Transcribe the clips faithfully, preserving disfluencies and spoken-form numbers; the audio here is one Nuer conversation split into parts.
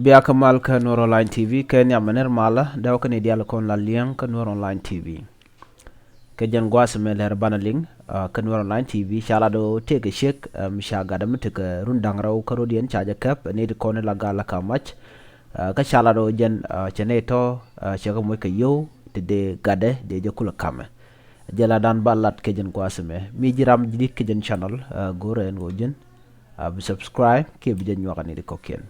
Bia kä mal kä Nuer Online T V kɛ nhiam ɛ nɛr malä dɛw kä ni dial kɔn la liɛŋ kä Nuer Online T V. Kɛ jɛn gua̱a̱th mɛ lɛr banɛ liŋ kä Nuer Online T V ca la do tëëkɛ ciek mi ca gatdɛ mi tekɛ run da̱ŋ rɛw kä rot yɛn ca jɛ kɛp ni ti kɔn la gal la ka mac. Kä ca la do jɛn cɛ nɛy tɔ cɛ kɛ moc kɛ yio̱w ti dee gatdɛ dee jɛ kulɛ kamɛ. Jɛ la dan ba lat kɛ jɛn gua̱a̱th mɛ mi ji̱ ram ji̱ dit kɛ jɛn channel go̱rɛ ɛn ɣöö ji̱n bi subscribe kiɛ bi jɛ nyuak ni ti kɔ̱kiɛn.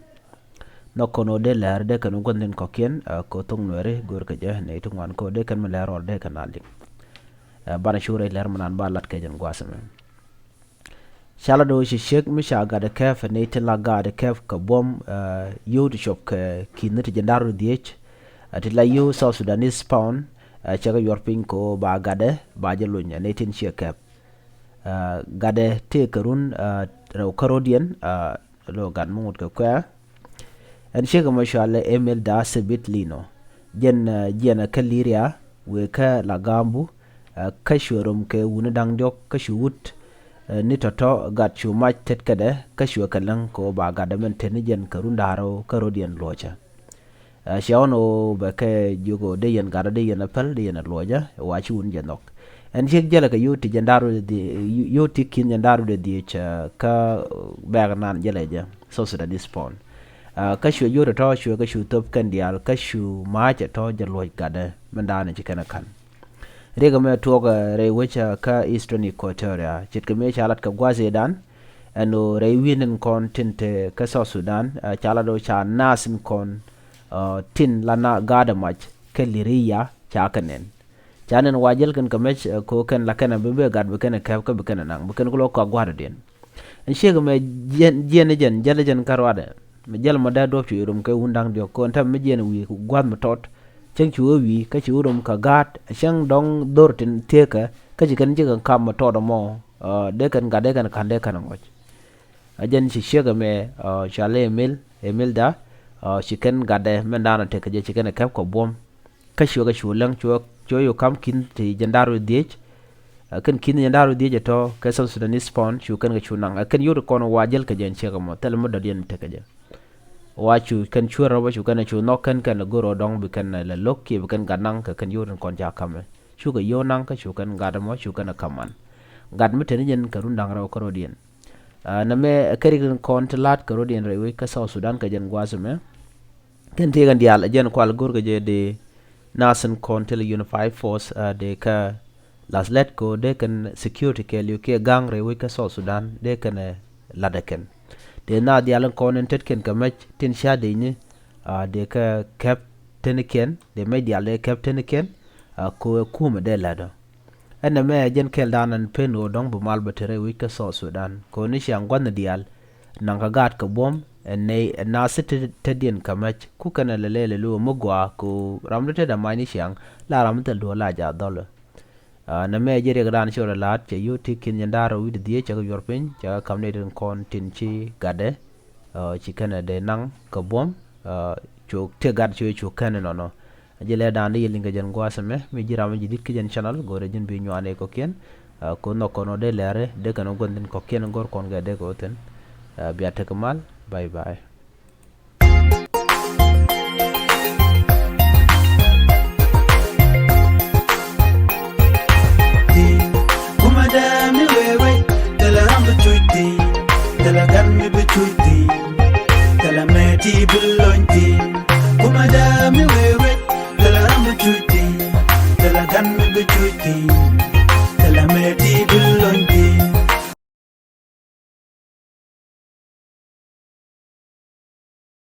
Nhɔk kɔn ɣöö dee lɛr dee kɛn wä gua̱n thin kɔ̱kiɛn kɛ thok nuɛri go̱rkɛ jɛ nɛy ti ŋuan kɛ ɣöö dee kɛn mi lɛr ɣɔr dee kɛn a liŋ. Banɛ cu rɛy lɛr mi nan ba lat kɛ jɛn gua̱a̱th mɛ. Ca la do̱o̱ ci ciek mi ca gatdɛ kɛp nɛy tin la gatdɛ kɛp kɛ buɔ̱m yio̱w ti cop kɛ ki̱n ti jɛn da̱r rɔ dhiec. Ti la yio̱w South Sudanese pound cɛ kɛ yuɔr piny kɛ ɣöö ba gatdɛ ba jɛ lony nɛy tin ciɛ kɛp. Gatdɛ tëëkɛ run rɛw kä rot yɛn lo gat mi ŋut kɛ kuɛ̈ɛ̈. Ɛn ciek ɛmɔ cɔalɛ Emil da Sebit Lino. Jɛn jiɛn ɛ kä Liria wëë kä la ga̱a̱mbu. Kä cuɛ rom kɛ wuni da̱ŋ diɔ̱k kä cu wut ni tɔ̱tɔ̱ gat cu mac tetkädɛ kä cuɛ kɛ läŋ kɛ ɣöö ba gatdɛ mɛn tetni jɛn kɛ run da̱ŋ rɛw kä rot yɛn luɔ̱cä. Cia ɣän ɣöö bɛ kɛ jiök ɣöö dee yɛn gatdä dee yɛn ɛ päl dee yɛn ɛ luɔcä wa ci wun jɛ nhɔk. Ɛn ciek jälɛ kɛ yio̱w ti jɛn da̱r rut yio̱w ti ki̱n jɛn da̱r rut ɛ dhiec kä bɛɛk nan jälɛ jɛ South Sudanese pound. Kä cuɛ yio̱w tɔ̱tɔ̱ cuɛ kä cu thöp kɛn diaal kä cu ma̱a̱c ɛ tɔ̱ jɛ luɔ̱c gatdä mɛn da̱a̱n ci kɛn ɛ ka̱n. Riɛk ɛmɛ tuɔɔk rɛy wec kä Eastern Equatoria ce̱tkɛ mëë ca lat kɛ gua̱a̱th ëëdan. Ɛn ɣöö rɛy wi̱i̱n in kɔn tin te kä South Sudan ca lat ɣöö ca naath in kɔn tin la na ga̱a̱dɛ mac kä Liria ca kɛ nɛn. Ca nɛn wa jäl kɛn kɛ mɛc kɛ ɣöö kɛn la kɛn bi bɛ gat bi kɛn ɛ kɛp kä bi kɛn ɛ naŋ bi kɛn ku lɔ kɔak gua̱a̱dɛ diɛn. Ɛn ciek ɛmɛ jiɛn jiɛn ɛ jɛn jäl ɛ jɛn kä ruadɛ. Mi jäl mɔ dee duɔ̱p cu rom kɛ wun da̱ŋ diɔ̱k kɔn tɛm mi jiɛn wi̱i̱ gua̱th mi tɔt. Cäŋ cu wee wi̱i̱ kä ci wä rom kɛ gaat cäŋ dɔ̱ŋ dhor tin thieekä kä ci kɛn cikɛ kam mi tɔt ɛmɔ. Dee kɛn gat dee kɛn ka̱n dee kɛn ŋɔc. A jɛn ci ciek ɛmɛ cɔalɛ Emil Emil da ci kɛn gatdɛ mɛn da̱a̱n ɔ tekɛ jɛ ci kɛn ɛ kɛp kɛ buɔ̱m. Kä cuɛ kɛ cu läŋ cuɛ cuɛ yo̱ kam ki̱n ti jɛn da̱r wi̱i̱ dhiec. Kɛn ki̱n jɛn da̱r wi̱i̱ dhiec ɛ tɔ̱ kɛ South Sudanese pound cu kɛn kɛ cu naŋ ɛ kɛn yot kɔn wa jäl kɛ jɛ ɛn ciek ɛmɔ thilɛ mi dɔ̱diɛn mi tekɛ jɛ. Wa cu kɛn cuɛ rɔbä cu kɛn cu nhɔk kɛn kɛn lɛ go̱r ɔ dɔ̱ŋ bi kɛn lɛ lo̱k kiɛ bi kɛn gat naŋ kɛ kɛn yot in kɔn ca kamɛ. Cukɛ yio̱w naŋ kä cu kɛn gat ɛmɔ cu kɛn ɛ kaman. Gat mi teni jɛn kɛ run da̱ŋ rɛw kä rɔ̱diɛn. Nɛmɛ ɛ kɛ rik in kɔn ti la̱t kɛ rɔ̱diɛn rɛy wec kä South Sudan kɛ jɛn gua̱a̱th ɛmɛ. Kɛn tëëkɛn diaal ɛ jɛn kual go̱rkɛ jɛ dee nath in kɔn thilɛ unified force dee kä lath lɛt kɛ ɣöö dee kɛn security kɛɛliw kiɛ ga̱a̱ŋ rɛy wec kä South Sudan dee kɛn ɛ la̱t ɛ kɛn. Dee nath diaal in kɔn in tetkiɛn kɛ mɛc tin ca dee nyi dee kä kɛp tenikiɛn dee mɛc diaal dee kɛp tenikiɛn. Kɛ ɣöö ɛ kumɛ dee la̱t ɔ. Ɛn nɛmɛ ɛ jɛn kɛl da̱a̱n ɛn pen ɣöö dɔ̱ŋ bi mal bä te rɛy wec kä South Sudan kɛ ɣöö ni ciaŋ gua̱thni diaal. Naŋ kɛ gaat kɛ buɔ̱m ɛn nɛy ɛ nath ti tetdiɛn kɛ mɛc ku kɛn ɛ lɛ lɛl ɛ lo̱o̱ mi gɔaa kɛ ɣöö ram ti tetdä mac ni ciaŋ la ram mi thil duɔ̱ɔ̱r la jaat dhɔlä. Nɛmɛ ɛ jɛn riɛk da̱a̱n ci rɔ la̱a̱t cɛ yio̱w ti ki̱n jɛn da̱a̱r rɛw wi̱cdɛ dhieec cɛ kɛ yuɔr piny cɛ kɛ ka̱m nɛy tin kɔn tin ci gatdɛ. Ci kɛn ɛ dee naŋ kɛ buɔ̱m. Cu ti gat cu cu kɛn inɔnɔ. Ji̱ lɛ da̱a̱n di yɛ liŋ kɛ jɛn gua̱a̱th ɛmɛ mi ji̱ ram mi ji̱ di̱t kä jɛn channel go̱rɛ ji̱n bi nyuan i̱ kɔ̱kiɛn. Ko̱n nhɔk kɔn ɔ dee lɛri dee kɛn ɔ gua̱n thi̱n kɔ̱kiɛn go̱r kɔn kɛ dee kɛ ɔ thi̱n. Bia tekɛ mal. Bye bye. Kumɛ dee mi wee wee tɛlɛ ram bi cuc thi̱n tɛlɛ gan mi bi cuc thi̱n tɛlɛ mɛ ti bi lony thi̱n. Kumɛ dee mi wee wee tɛlɛ ram bi cuc thi̱n tɛlɛ gan mi bi cuc thi̱n.